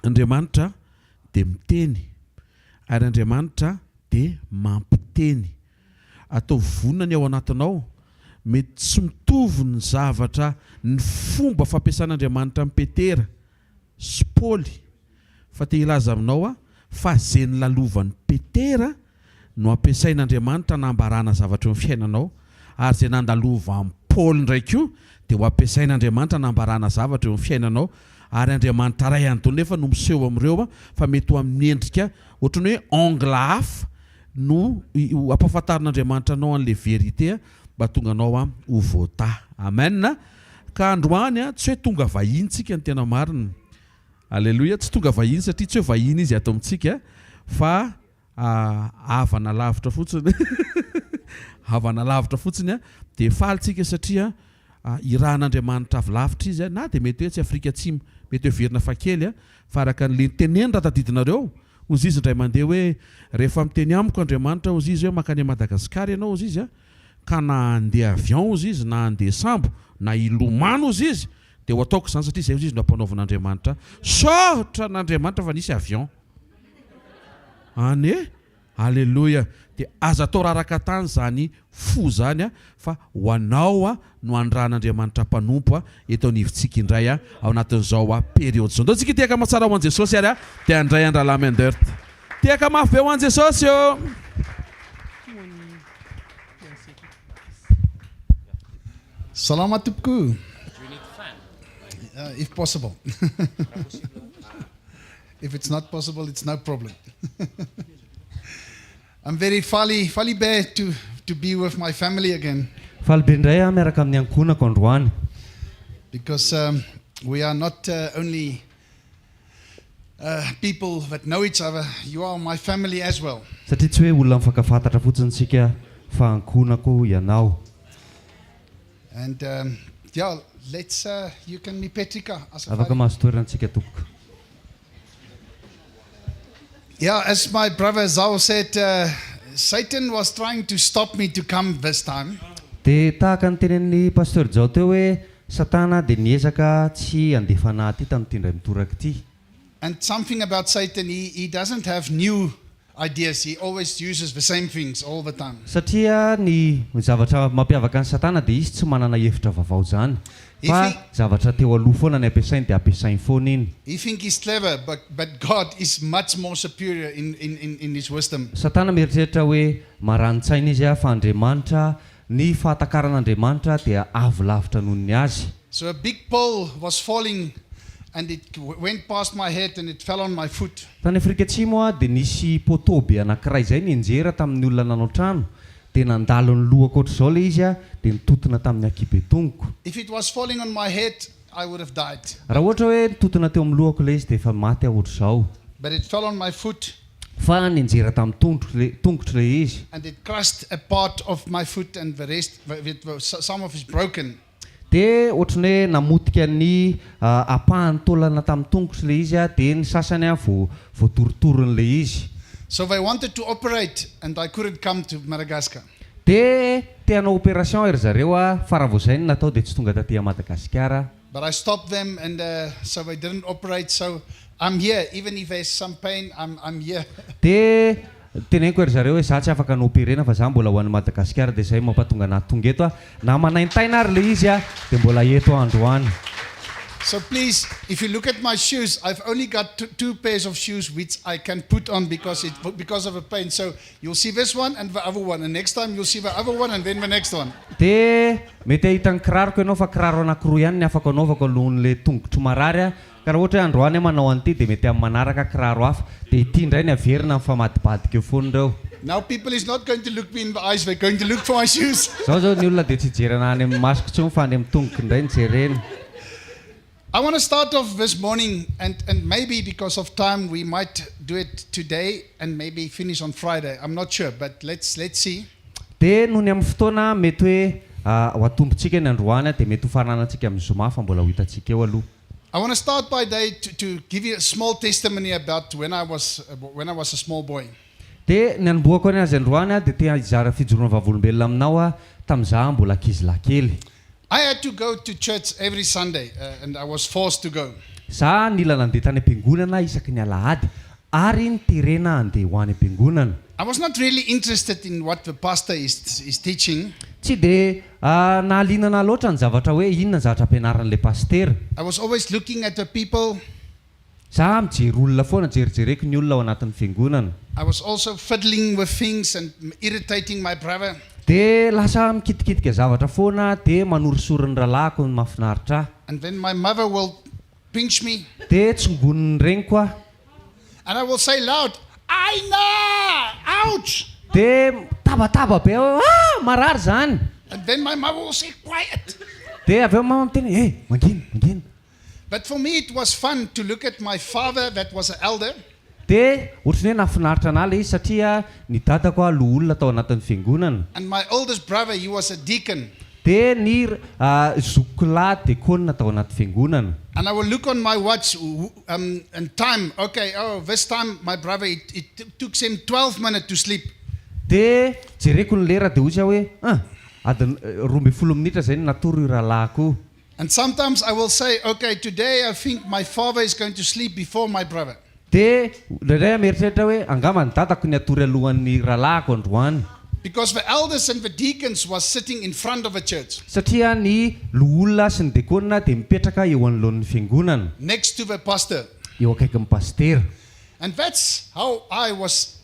Andriamanitra dia miteny ary Andriamanitra dia mampiteny. Ataovy vonona ny ao anatinao. Mety tsy mitovy ny zavatra, ny fomba fampiasan'Andriamanitra an'i Petera sy Paoly, fa te hilaza aminao aho fa ze nolalovan'i Petera no ampiasain'Andriamanitra hanambarana zavatra eo amin'ny fiainanao, ary izay nandalovan'i Paoly indray koa dia ho ampiasain'Andriamanitra hanambarana zavatra eo amin'ny fiainanao, ary Andriamanitra Ray ihany daholo nefa no miseho amin'ireo fa mety ho amin'ny endrika ohatran'ny hoe angle hafa no ampahafantarin'Andriamanitra anao an'ilay vérité mba hahatonga anao ho voatahy. Amen! Ka androany tsy hoe tonga vahiny tsika ny tena marina. Aleloia! Tsy tonga vahiny satria tsy hoe vahiny izy ato amintsika fa havana lavitra fotsiny havana lavitra fotsiny a, dia faly tsika satria irahan'Andriamanitra avy lavitra izy a, na dia mety hoe tsy Afrika Atsimo, mety heverina fa kely a, fa araka ny le niteneny raha tadidinareo, hozy izy indray mandeha hoe rehefa miteny amiko Andriamanitra hozy izy hoe mankany Madagasikara ianao hozy izy a, ka na handeha avion hozy izy na handeha sambo na hilomano hozy izy dia ho ataoko izany satria izay hozy izy no ampanaovin'Andriamanitra ahy, saotra an'Andriamanitra fa nisy avion. Any e! Aleloia! Dia aza atao raraka tany izany fo izany a, fa ho anao a no anirahan'Andriamanitra mpanompo a eto anivontsika indray a, ao anatin'izao a période izao. Ndao tsika hitehaka mahatsara ho an'i Jesosy ary a, dia handray an-dRahalahy Mendert. Tehaka mafy be ho an'i Jesosy ô! Salama tompoko. If possible. If it's not possible, it's no problem. I'm very faly, faly be to, to be with my family again. Faly be indray aho miaraka amin'ny ankohonako androany. Because we are not only people that know each other, you are my family as well. Satria tsy hoe olona mifankafantatra fotsiny isika fa ankohonako ianao. And yeah, let's you can mipetrika azafady. Afaka mahazo toerana tsika tompoko. Yeah, as my brother Zao said, Satan was trying to stop me to come this time. Dia tahaka ny tenenin'i Pasteur Jao teo hoe Satana dia niezaka tsy handefa anah aty tamin'ity indray mitoraka ity. And something about Satan, he, he doesn't have new ideas, he always uses the same things all the time. Satria ny zavatra mampiavaka an'i Satana dia izy tsy manana hevitra vaovao izany fa zavatra teo aloha foana ny ampiasainy dia ampiasainy foana iny. He think he's clever but but God is much more superior in in in in his wisdom. Satana mieritreritra hoe marani-tsaina izy fa Andriamanitra, ny fahatakaran'Andriamanitra dia avo lavitra noho ny azy. So a big pole was falling and it went past my head and it fell on my foot. Tany Afrika Atsimo aho dia nisy poteau be anankiray izay nianjera tamin'ny olona nanao trano, dia nandalo ny lohako ohatr'izao ilay izy dia nitotona tamin'ny ankibe tongoko. If it was falling on my head I would have died. Raha ohatra hoe nitotona teo amin'ny lohako ilay izy dia efa maty aho ohatr'izao. But it fell on my foot. Fa nianjera tamin'ny tongotro tongotro ilay izy. And it crushed a part of my foot and the rest, some of is broken. Dia ohatran'ny hoe namotika ny ampahan'ny taolana tamin'ny tongotro ilay izy dia ny sasany voatorotoron'ilay izy. So they wanted to operate and I couldn't come to Madagascar. Dia te hanao opération ry zareo fa raha vao izay no natao dia tsy tonga taty à Madagasikara. But I stopped them and so they didn't operate so I'm here even if there's some pain I'm I'm here. Dia Teneniko ry zareo hoe za tsy afaka noperena fa za mbola ho any Madagasikara dia zay mampatonga anah tonga eto a, na manaintaina ary le izy a dia mbola eto aho androany. So please if you look at my shoes I've only got two pairs of shoes which I can put on because it because of the pain so you'll see this one and the other one and next time you'll see the other one and then the next one. Dia mety hahita ny kiraroko ianao fa kiraro anakiroa ihany ny afaka anaovako alohan'le tongotro marary a, Ka raha ohatra hoe androany aho manao an'ity dia mety amin'ny manaraka kiraro hafa, dia ity indray ny averina mifamadibadika eo foana ireo. Now people is not going to look me in the eyes, they're going to look for my shoes. Zao zao ny olona dia tsy hijery anah any amin'ny masoko intsony fa any amin'ny tongoko indray no jereny. I want to start off this morning and and maybe because of time we might do it today and maybe finish on Friday, I'm not sure but let's let's see. Dia noho ny amin'ny fotoana mety hoe ho atombontsika ny androany dia mety ho faranantsika amin'ny zoma fa mbola ho hitantsika eo aloha. I want to start by day to to give you a small testimony about when I was when I was a small boy. Dia ny hanombohako ny azy androany aho dia te hizara fijoroana vavolombelona aminao aho tamin'izaho mbola ankizilahy kely. I had to go to church every Sunday and I was forced to go. Za nila nandeha tany am-piangonana isaky ny alahady ary niterena handeha ho any am-piangonana. I was not really interested in what the pastor is teaching. Tsy dia nahaliana anah loatra ny zavatra hoe inona ny zavatra ampianarin'ilay pasitera. I was always looking at the people. Za mijery olona foana, jerijereko ny olona ao anatin'ny fiangonana. I was also fiddling with things and irritating my brother. Dia lasa mikitikitika zavatra foana dia manorisory ny rahalahiko ny mahafinaritra ahy. And then my mother will pinch me. Dia tsongonin'ny reniko aho. And I will say loud, Aina! Ouch! Dia mitabataba be aho hoe, Ah! Marary izany! And then my mother will say, Quiet! Dia avy eo mama miteny hoe, Eh! Mangina! Mangina! But for me it was fun to look at my father that was an elder. Dia ohatran'ny hoe nahafinaritra anah ilay izy satria ny dadako ah loholona tao anatin'ny fiangonana. And my oldest brother he was a deacon. Dia ny zokiko lahy dekona tao anaty fiangonana. And I will look on my watch and time, okay, oh this time my brother it it took him 12 minutes to sleep. Dia jereko ny lera dia hoy aho hoe, ah, adiny 12 minitra izay no natory io rahalahiko io. And sometimes I will say, okay, today I think my father is going to sleep before my brother. Dia indraindray aho mieritreritra hoe angamba ny dadako ny hatory alohan'ny rahalahiko androany. Because the elders and the deacons was sitting in front of the church. Satria ny loholona sy ny dekona dia mipetraka eo anoloan'ny fiangonana. Next to the pastor. Eo akaikin'ny pasitera. And that's how I was,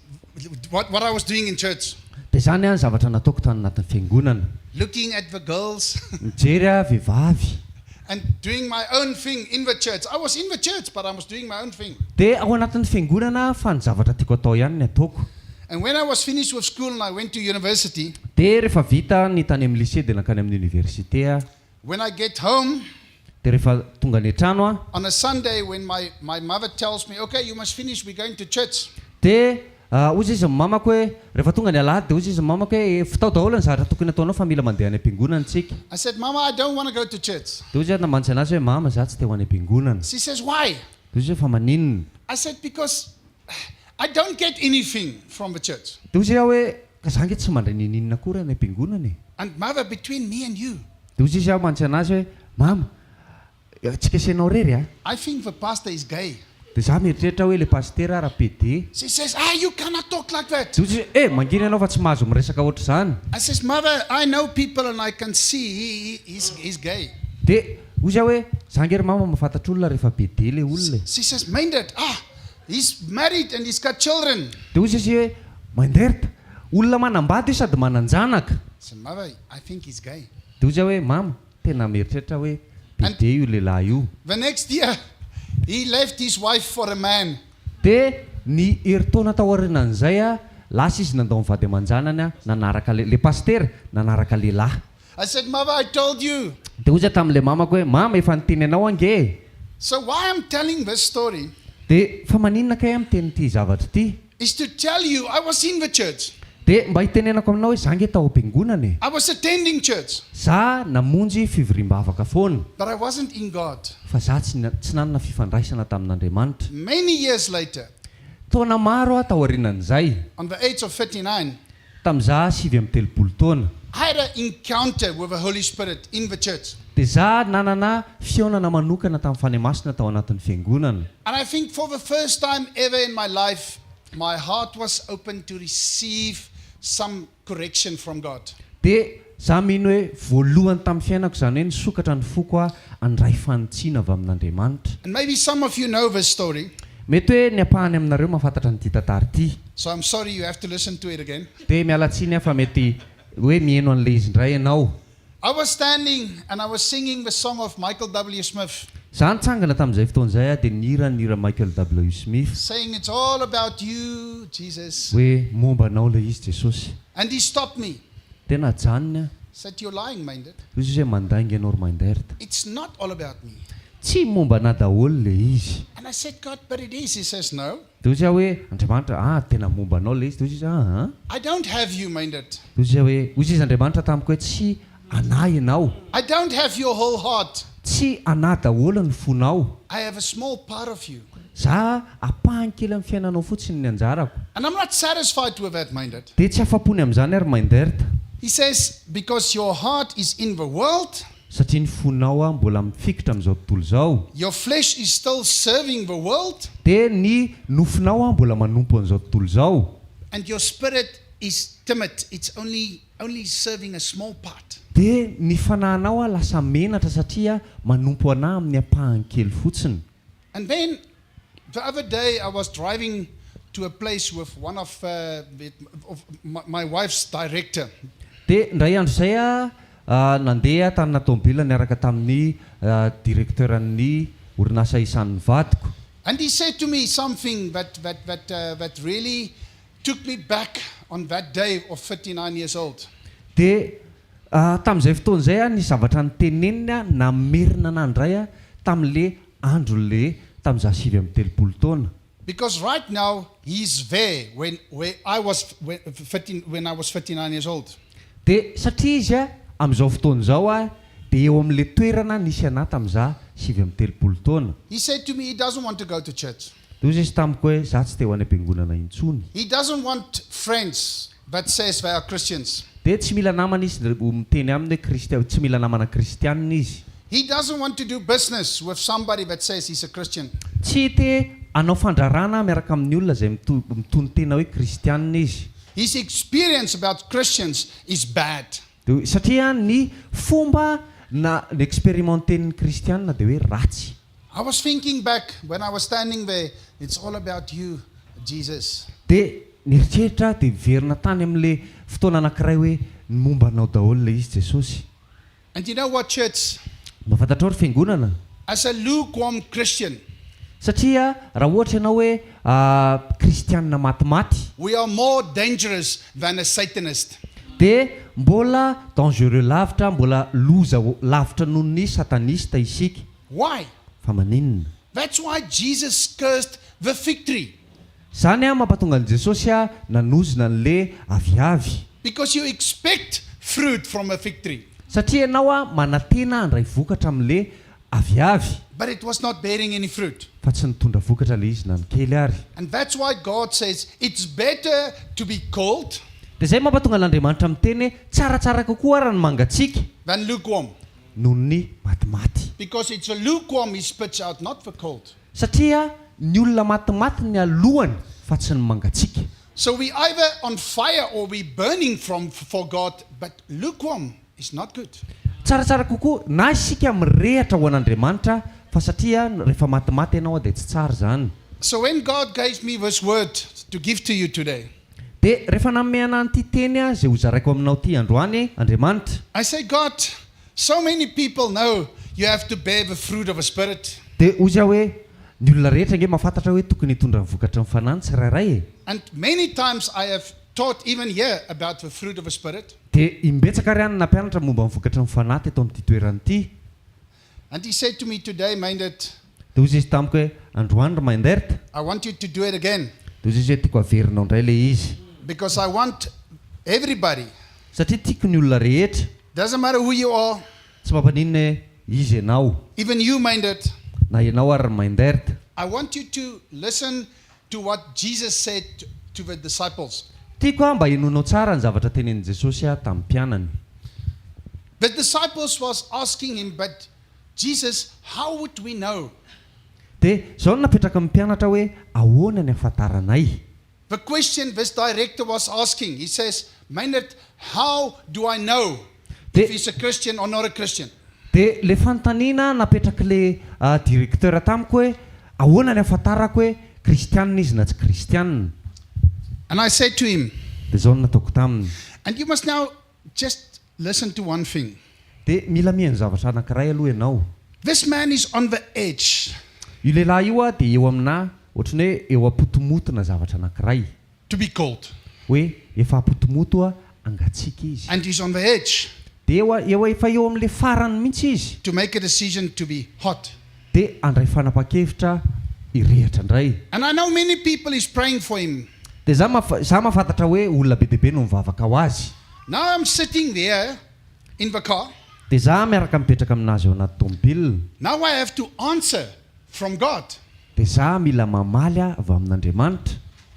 what, what I was doing in church. Dia izany ny zavatra nataoko tany anatin'ny fiangonana. Looking at the girls. Mijery aho vehivavy. And doing my own thing in the church. I was in the church but I was doing my own thing. Dia ao anatin'ny fiangonana aho fa ny zavatra tiako atao ihany ny ataoko. And when I was finished with school and I went to university. Dia rehefa vita ny tany amin'ny lycée dia nankany amin'ny université aho. When I get home. Dia rehefa tonga any an-trano aho. On a Sunday when my my mother tells me, okay you must finish we're going to church. Dia hozy izy ny mamako hoe, rehefa tonga ny alahady dia hozy izy ny mamako hoe, vitao daholo ny zavatra tokony ataonao fa mila mandeha any am-piangonana tsika. I said, mama I don't want to go to church. Dia hozy aho namantsy anazy hoe, mama za tsy te ho any am-piangonana. She says, why? Dia hozy izy hoe, fa maninona? I said, because I don't get anything from the church. Dia hozy aho hoe, ka za ange tsy mandray ninininona akory any am-piangonana e. And mother, between me and you. Dia hozy izy aho mantsy anazy hoe, mama, tsika sy ianao irery a. I think the pastor is gay. Dia za mieritreritra hoe ilay pasitera ara PD. She says, ah, you cannot talk like that. Dia hozy izy hoe, eh, mangina ianao fa tsy mahazo miresaka ohatr'izany. I says, mother, I know people and I can see he, he, he's, he's gay. Dia hozy aho hoe, za ange ry mama mahafantatra olona rehefa PD ilay olona e. She says, Meindert, ah, he's married and he's got children. Dia hozy izy hoe, Meindert, olona manambady io sady manan-janaka. I said, mother, I think he's gay. Dia hozy aho hoe, mama, tena mieritreritra hoe And PD io lehilahy io. the next year, he left his wife for a man. Dia ny herintaona tao aorianan'izay, lasa izy nandao ny vady aman-janany, nanaraka le, le pasitera, nanaraka lehilahy. I said, mother, I told you. Dia hozy aho tamin'ilay mamako hoe, mama, efa niteny anao ange e. So why I'm telling this story? Dia fa maninona kay aho miteny ity zavatra ity? Is to tell you I was in the church. Dia mba hitenenako aminao hoe za ange tao am-piangonana e. I was attending church. Za namonjy fivoriam-bavaka foana. But I wasn't in God. Fa za tsy tsy nanana fifandraisana tamin'Andriamanitra. Many years later. Taona maro aho taorianan'izay. On the age of 39. Tamin'izaho 39 taona. I had an encounter with the Holy Spirit in the church. Dia za nanana fihaonana manokana tamin'ny Fanahy Masina tao anatin'ny fiangonana. And I think for the first time ever in my life, my heart was open to receive some correction from God. Dia za mino hoe voalohany tamin'ny fiainako izany hoe nisokatra ny foko aho handray fanitsiana avy amin'Andriamanitra. And maybe some of you know this story. Mety hoe ny ampahany aminareo mahafantatra an'ity tantara ity. So I'm sorry you have to listen to it again. Dia miala tsiny aho fa mety hoe miheno an'ilay izy indray ianao. I was standing and I was singing the song of Michael W. Smith. Za nitsangana tamin'izay fotoana izay aho dia nihira ny hira Michael W. Smith. Saying it's all about you, Jesus. Hoe momba anao ilay izy Jesosy. And he stopped me. Dia najanony aho. Said you're lying, Meindert. Hoy izy hoe mandainga ianao ry Meindert. It's not all about me. Tsy momba anah daholo ilay izy. And I said God, but it is. He says no. Dia hoy izy aho hoe Andriamanitra, ah tena momba anao ilay izy. Dia hoy izy ah ah. I don't have you, Meindert. Dia hoy izy hoe, hoy izy Andriamanitra tamiko hoe tsy anah ianao. I don't have your whole heart. Tsy anah daholo ny fonao. I have a small part of you. Za ampahany kely amin'ny fiainanao fotsiny ny anjarako. And I'm not satisfied with that, Meindert. Dia tsy afa-pony amin'izany ary Meindert. He says, because your heart is in the world. Satria ny fonao a mbola mifikitra amin'izao tontolo izao. Your flesh is still serving the world. Dia ny nofonao a mbola manompo an'izao tontolo izao. And your spirit is timid, it's only serving a small part. Dia ny fanahinao a lasa menatra satria manompo anà amin'ny ampahany kely fotsiny. And then the other day I was driving to a place with one of my wife's director. Dia indray andro izay a nandeha tany tomobile niaraka tamin'ny directeur-n'ny orinasa isan'ny vadiko. And he said to me something that really took me back on that day of 39 years old. Dia tamin'izay fotoana izay a ny zavatra niteneniny a namerina anah indray a tamin'le andro le tamin'izaho 39 taona. Because right now he's there when, where I was when, 15, when I was 39 years old. Dia satria izy a amin'izao fotoana izao a dia eo amin'le toerana nisy anahy tamin'izaho 39 taona. He said to me he doesn't want to go to church. Dia hoy izy tamiko hoe za tsy te ho any am-piangonana intsony. He doesn't want friends that says they are Christians. Dia tsy mila namana izy miteny aminy hoe kristia, tsy mila namana kristianina izy. He doesn't want to do business with somebody that says he's a Christian. Tsy te hanao fandraharahana miaraka amin'ny olona izay mitono tena hoe kristianina izy. His experience about Christians is bad. Dia satria ny fomba na ny expérimenten'ny kristianina dia hoe ratsy. I was thinking back when I was standing there, it's all about you, Jesus. Dia nieritreritra dia miverina tany amin'le fotoana anankiray hoe ny momba anao daholo le izy, Jesosy. And you know what, church? Mba fantatrao ry fiangonana? As a lukewarm Christian, Satria raha ohatra ianao hoe kristianina matimaty, we are more dangerous than a Satanist. Dia mbola dangereux lavitra, mbola loza lavitra noho ny satanista isika. Why? Fa maninona? That's why Jesus cursed the fig tree. Zany a mampatonga an' Jesosy a nanozona an'le aviavy. Because you expect fruit from a fig tree. Satria ianao a manantena handray vokatra amin'le aviavy. But it was not bearing any fruit. Fa tsy nitondra vokatra le izy na ny kely ary. And that's why God says it's better to be cold Dia zay mampatonga an'Andriamanitra miteny hoe tsaratsara kokoa raha ny mangatsiaka than lukewarm. Noho ny matimaty. Because it's a lukewarm he spits out, not the cold. Satria ny olona matimaty ny alohany fa tsy ny mangatsiaka. So we either on fire or we burning from for God, but lukewarm is not good. Tsaratsara kokoa na isika mirehatra ho an'Andriamanitra fa satria rehefa matimaty ianao a dia tsy tsara zany. So when God gave me this word to give to you today, Dia rehefa nanome an'ity teny a zay hozaraiko aminao ty androany Andriamanitra, I say, God, so many people know you have to bear the fruit of a spirit. Dia hoy aho hoe ny olona rehetra nge mahafantatra hoe tokony hitondra ny vokatra ny fanahy ny tsirairay e. And many times I have taught even here about the fruit of a spirit. Dia imbetsaka ary any nampianatra momba ny vokatra ny fanahy teto amin'ity toerana ity. And he said to me today, Meindert, Dia hoy izy tamiko hoe androany ry Meindert, I want you to do it again dia hoy izy hoe tiako averinao indray le izy because I want everybody, satria tiako ny olona rehetra, doesn't matter who you are, tsy mampaninona hoe izy ianao, even you, Meindert, na ianao ary ry Meindert, I want you to listen to what Jesus said to the disciples. Tiako a mba henoinao tsara ny zavatra tenenin'i Jesosy a tamin'ny mpianany. The disciples was asking him, "But Jesus, how would we know?" Dia zao no napetraka amin'ny mpianatra hoe ahoana ny ahafantaranay? The question this director was asking, he says, "Meindert, how do I know if he's a Christian or not a Christian?" Dia le fanontaniana napetraky le directeur tamiko hoe ahoana ny ahafantarako hoe kristianina izy na tsy kristianina? And I said to him, Dia zao no nataoko taminy. And you must now just listen to one thing. Dia mila mihaino zavatra anankiray aloha ianao. This man is on the edge Io lehilahy io a dia eo amina ohatrany hoe eo ampotomotona zavatra anankiray to be cold. Hoe efa ampotomoto a angatsiaka izy. And he's on the edge Dia eo efa eo amin'le farany mihitsy izy to make a decision to be hot. Dia andray fanapa-kevitra irehatra indray. And I know many people is praying for him. Dia za mahafantatra hoe olona be dehibe no mivavaka ho azy. Now I'm sitting there in the car. Dia za miaraka mipetraka aminazy ao anaty tomobile. Now I have to answer from God. Dia za mila mamaly a avy amin'Andriamanitra.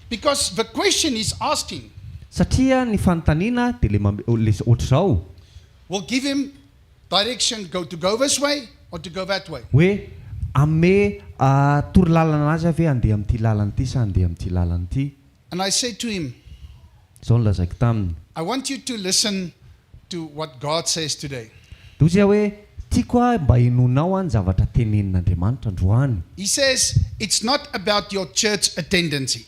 Because the question is asking Satria ny fanontaniana dia le ohatr'izao will give him direction go to go this way or to go that way. Hoe hanome torolalana azy aho ve handeha amin'ity lalana ity sa handeha amin'ity lalana ity? And I said to him, Izao no lazaiko taminy. I want you to listen to what God says today. Dia hoy aho hoe, Tiako aho mba henoinao ny zavatra tenenin'Andriamanitra androany. He says, It's not about your church attendancy.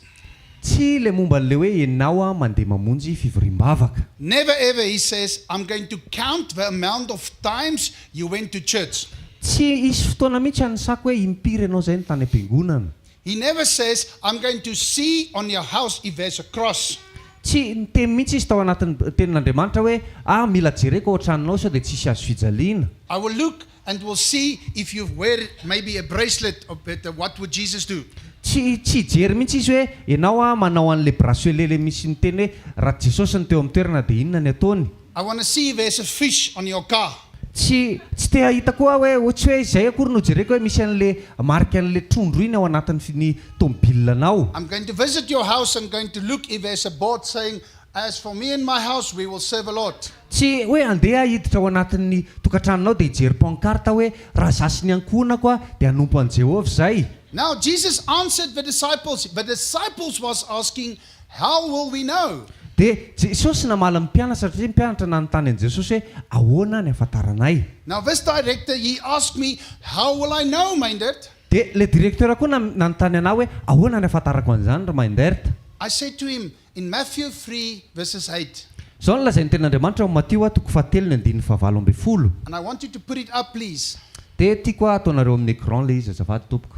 Tsy ilay momba an'ilay hoe ianao mandeha mamonjy fivoriam-bavaka. Never ever, he says, I'm going to count the amount of times you went to church. Tsy hisy fotoana mihitsy hanisako hoe impiry ianao izay no tany am-piangonana. He never says, I'm going to see on your house if there's a cross. Tsy niteny mihitsy izy tao anatin'ny tenin'Andriamanitra hoe, Ah, mila jereko ao an-tranonao sao dia tsisy hazo fijaliana. I will look and will see if you wear maybe a bracelet of but what would Jesus do? Tsy tsy hijery mihitsy izy hoe ianao ah manao an'ilay bracelet ilay misy miteny hoe raha Jesosy no teo amin'ny toerana dia inona ny ataony. I wanna see if there's a fish on your car. Tsy tsy te hahita koa aho hoe tsy hoe izay akory no jereko hoe misy an'ilay marika an'ilay trondro iny ao anatin'ny ny tomobilanao. I'm going to visit your house and going to look if there's a board saying As for me and my house we will serve the Lord. Tsy hoe handeha hiditra ao anatin'ny tokantranonao dia hijery pancarte hoe raha za sy ny ankohonako aho dia hanompo an'i Jehovah izay. Now Jesus answered the disciples, the disciples was asking, How will we know? Dia Jesosy namaly ny mpianatra satria ny mpianatra nanontany an'i Jesosy hoe ahoana ny ahafantaranay. Now this director he asked me, How will I know, Meindert? Dia ilay directeur koa nanontany anah hoe ahoana ny ahafantarako an'izany ry Meindert? I said to him, In Matthew 3 verses 8. Izao no lazain'ny Tenin'Andriamanitra ao amin'ny Matio toko fahatelo ny andininy fahavalo ambinifolo. And I want you to put it up please. Dia tiako hataonareo amin'ny écran ilay izy azafady tompoko.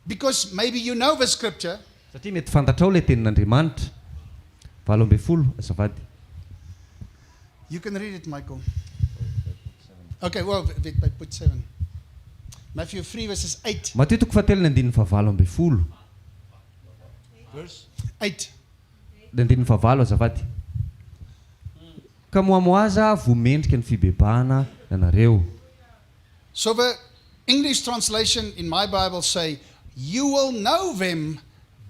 Because maybe you know the scripture. Satria mety fantatrao ilay Tenin'Andriamanitra. 18, azafady. You can read it Michael. Okay, well, wait, I put 7. Matthew 3 verses 8. Matio toko fahatelo ny andininy fahavalo ambinifolo. Verse 8. Ny andininy fahavalo azafady. Ka mohamohaza voa mendrika ny fibebahana ianareo. So the English translation in my Bible say, You will know them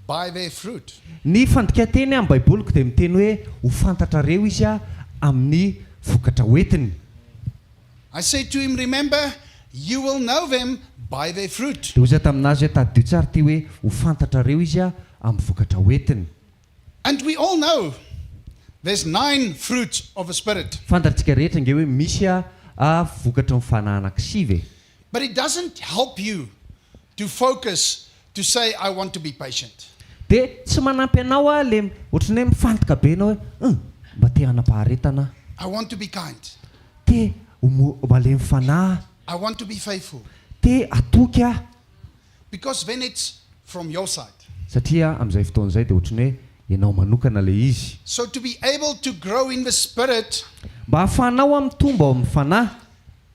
by their fruit. Ny fandikan-teny amin'ny Baiboliko dia miteny hoe ho fantatrareo izy amin'ny vokatra hoentiny. I said to him, Remember, you will know them by their fruit. Dia hoy izaho tamin'azy hoe, Tadidio tsara ity hoe ho fantatrareo izy amin'ny vokatra hoentiny. And we all know there's nine fruits of the Spirit. Fantatsika rehetra ange hoe misy vokatry ny fanahy anankisivy e. But it doesn't help you to focus to say I want to be patient. Dia tsy manampy anao aho le ohatran'ny hoe mifantoka be ianao hoe hum mba te hanam-paharetana aho. I want to be kind. Te ho malemy fanahy aho. I want to be faithful. Te hatoky aho. Because then it's from your side. Satria amin'izay fotoana izay dia ohatran'ny hoe ianao manokana ilay izy. So to be able to grow in the spirit. Mba hahafahanao mitombo ao amin'ny fanahy.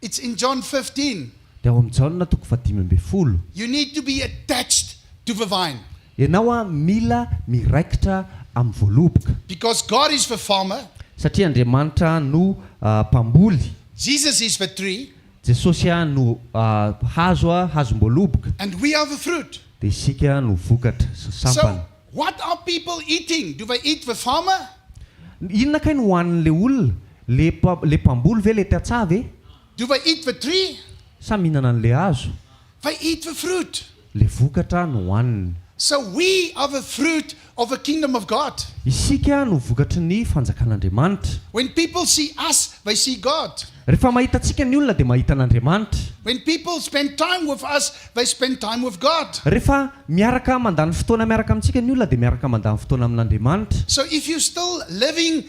It's in John 15. Dia ao amin'ny Jaona toko fahadimy ambinifolo. You need to be attached to the vine. Ianao mila miraikitra amin'ny voaloboka. Because God is the farmer. Satria Andriamanitra no mpamboly. Jesus is the tree. Jesosy no hazo, hazom-boaloboka. And we are the fruit. Dia isika no vokatra, sampana. So what are people eating? Do they eat the farmer? Inona kay no hohanin'ilay olona? Le le mpamboly ve, le tantsaha ve? Do they eat the tree? Sa mihinana an'ilay hazo? They eat the fruit. Le vokatra no hohaniny. So we are the fruit of the kingdom of God. Isika no vokatry ny fanjakan'Andriamanitra. When people see us, they see God. Rehefa mahita antsika ny olona dia mahita an'Andriamanitra. When people spend time with us, they spend time with God. Rehefa miaraka mandany fotoana miaraka amintsika ny olona dia miaraka mandany fotoana amin'Andriamanitra. So if you still living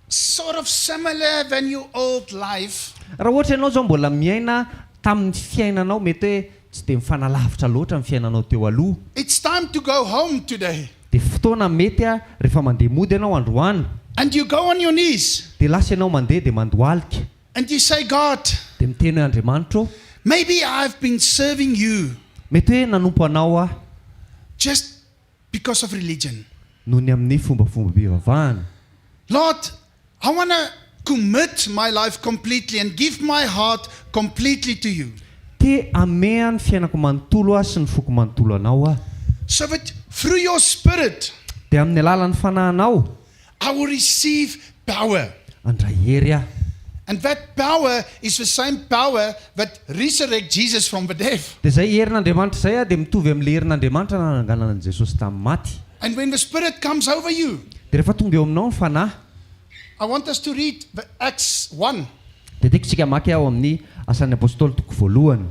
sort of similar than your old life. Raha ohatra ianao izao mbola miaina tamin'ny fiainanao mety hoe tsy dia mifanalavitra loatra ny fiainanao teo aloha. It's time to go home today. Dia fotoana mety rehefa mandeha mody ianao androany. And you go on your knees. Dia lasa ianao mandeha dia mandohalika. And you say, God. Dia miteny hoe Andriamanitra ô. Maybe I've been serving you. Mety hoe nanompo anao aho. Just because of religion. Noho ny amin'ny fombafombam-pivavahana. Lord, I wanna commit my life completely and give my heart completely to you. Te hameha ny fiainako manontolo aho sy ny foko manontolo anao aho. So that through your spirit. Dia amin'ny alalan'ny fanahinao. I will receive power. Handray hery aho. And that power is the same power that resurrect Jesus from the death. Dia izay herin'Andriamanitra izay dia mitovy amin'ilay herin'Andriamanitra nananganana an'i Jesosy tamin'ny maty. And when the Spirit comes over you, Dia rehefa tonga eo aminao ny Fanahy, I want us to read the Acts 1, dia tiako isika hamaky ao amin'ny Asan'ny Apostoly toko voalohany,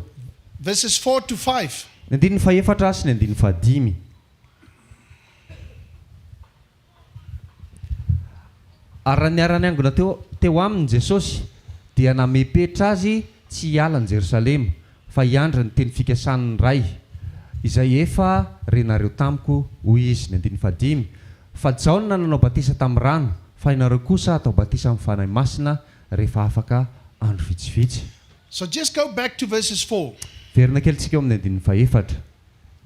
verses 4 to 5. ny andininy fahefatra sy ny andininy fahadimy. Ary raha niara-niangona teo teo aminy Jesosy, dia namepetra azy tsy hiala an'i Jerosalema, fa hiandry ny teny fikasan'ny Ray, izay efa renareo tamiko, hoy Izy. Ny andininy fahadimy, Fa Jaona nanao batisa tamin'ny rano, fa ianareo kosa hatao batisa amin'ny Fanahy Masina rehefa afaka andro vitsivitsy. So just go back to verses 4. Verina kely tsika eo amin'ny andininy fahefatra.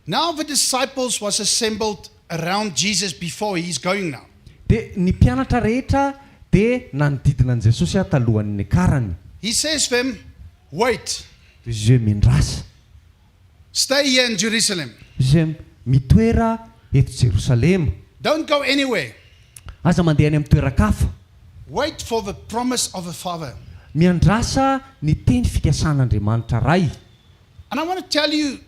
Now the disciples was assembled around Jesus before he is going now. Dia ny mpianatra rehetra dia nanodidina an'i Jesosy talohan'ny niakarany. He says them, Wait. Dia izy hoe, Miandrasa. Stay here in Jerusalem. Izy hoe, Mitoera eto Jerosalema. Don't go anywhere. Aza mandeha any amin'ny toeran-kafa. Wait for the promise of the Father. Miandrasa ny teny fikasan'Andriamanitra Ray. And I want to tell you,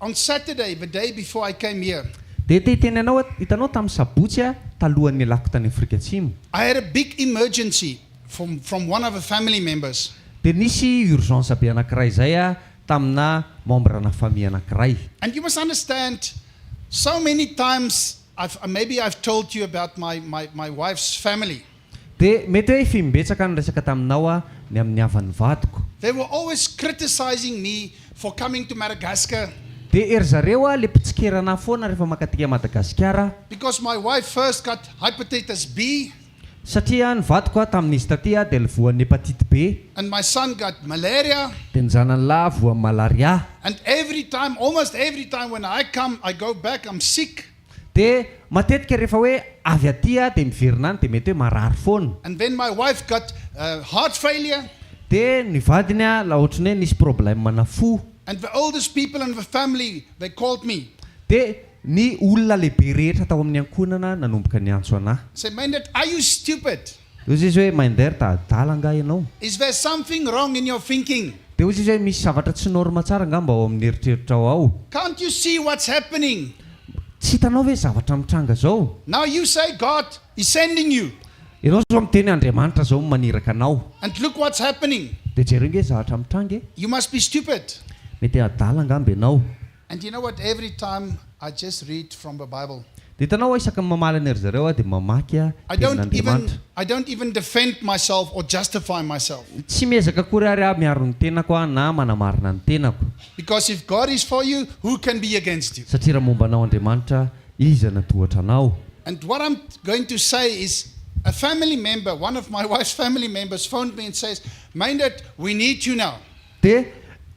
on Saturday, the day before I came here. Dia te hiteny anao aho, hitanao tamin'ny sabotsy aho, talohan'ny nialako tany Afrika Atsimo. I had a big emergency from from one of the family members. Dia nisy urgence be anankiray izay aho tamina membre-na famille anankiray. And you must understand, so many times I've maybe I've told you about my my my wife's family. Dia mety hoe efa imbetsaka niresaka taminao aho ny amin'ny havan'ny vadiko. They were always criticizing me for coming to Madagascar. Dia ery zareo le mpitsikera anah foana rehefa mankaty Madagasikara. Because my wife first got hypertitis B. Satria ny vadiko tamin'izy taty dia voan'ny hepatite B. And my son got malaria. Dia ny zanany lahy voan'ny malaria. And every time, almost every time when I come, I go back, I'm sick. Dia matetika rehefa hoe avy aty aho dia miverina any dia mety hoe marary foana. And then my wife got heart failure. Dia ny vadiny la ohatran'ny hoe nisy problème na fo. And the oldest people in the family they called me. Dia ny olona lehibe rehetra tao amin'ny ankohonana nanomboka niantso anah. Say Meindert are you stupid? Dia hoy izy hoe Meindert adala angaha ianao? Is there something wrong in your thinking? Dia hoy izy hoe misy zavatra tsy norme tsara angamba ao amin'ny eritreritrao ao. Can't you see what's happening? Tsy hitanao ve zavatra mitranga zao? Now you say God is sending you. Ianao zao miteny Andriamanitra zao no maniraka anao. And look what's happening. Dia jereo nge zavatra mitranga e. You must be stupid. Mety adala angamba ianao. And you know what every time I just read from the bible. Dia hitanao aho isaky ny mamaly an'iry zareo aho dia mamaky aho I don't even tenin'Andriamanitra. I don't even defend myself or justify myself. Tsy miezaka akory ary aho miaro ny tenako aho na manamarina ny tenako. Because if God is for you, who can be against you? Satria raha momba anao Andriamanitra, iza no hatohatra anao? And what I'm going to say is a family member, one of my wife's family members phoned me and says, Meindert, we need you now. Dia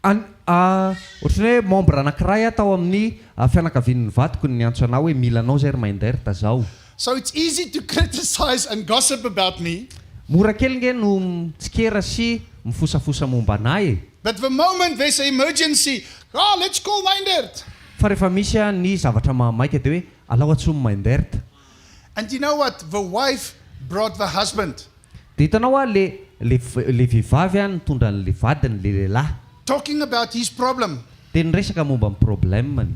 an a ohatran'ny hoe membre anankiray aho tao amin'ny fianakavian'ny vadiko no niantso anah hoe mila anao zay ry Meindert zao. So it's easy to criticize and gossip about me. Mora kely nge no mitsikera sy mifosafosa momba anah e. But the moment there's a emergency, ah let's call Meindert. Fa rehefa misy ny zavatra mahamaika dia hoe alao antsoy Meindert. And you know what, the wife brought the husband. Dia hitanao hoa le le le vehivavy an nitondra an'le vadiny le lehilahy. Talking about his problem. Dia niresaka momba ny problème-ny.